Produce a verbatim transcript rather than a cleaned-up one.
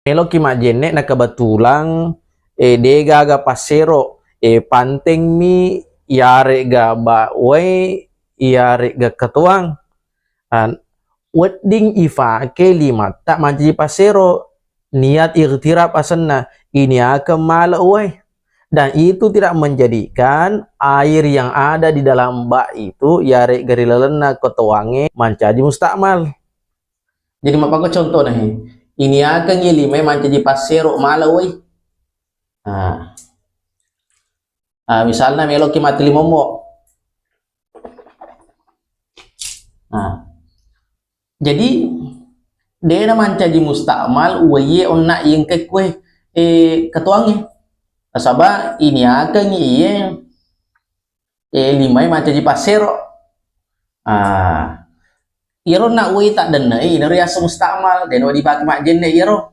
Meloki majjenne na kebetulan, eh, degaga passero, eh, pantengmi, iyare'ga bawai, iyare'ga ketoang. Ah, wedding ifake limatta mancaji passero, niat ightirab asenna, iniakeng mala uwai. Dan itu tidak menjadikan air yang ada di dalam bak itu, iyare'ga ri lalenna ketoangnge, mancaji mustakmal. Jadi, mappakko contohna, he. Iniakeng limae mancaji passero mala uwai. Ah. Ah, misalna meloki mati limommo. Ah. Jadi, de'na mancaji mustakmal uwaiye onna iyengke kue, eh, ketoangnge. Nasaba iniakeng iye, eh, limae mancaji passero. Ah. Iyaro na uwai taddenne'i, inaro yaseng mustakmal, de'na dipake majjenne iyaro.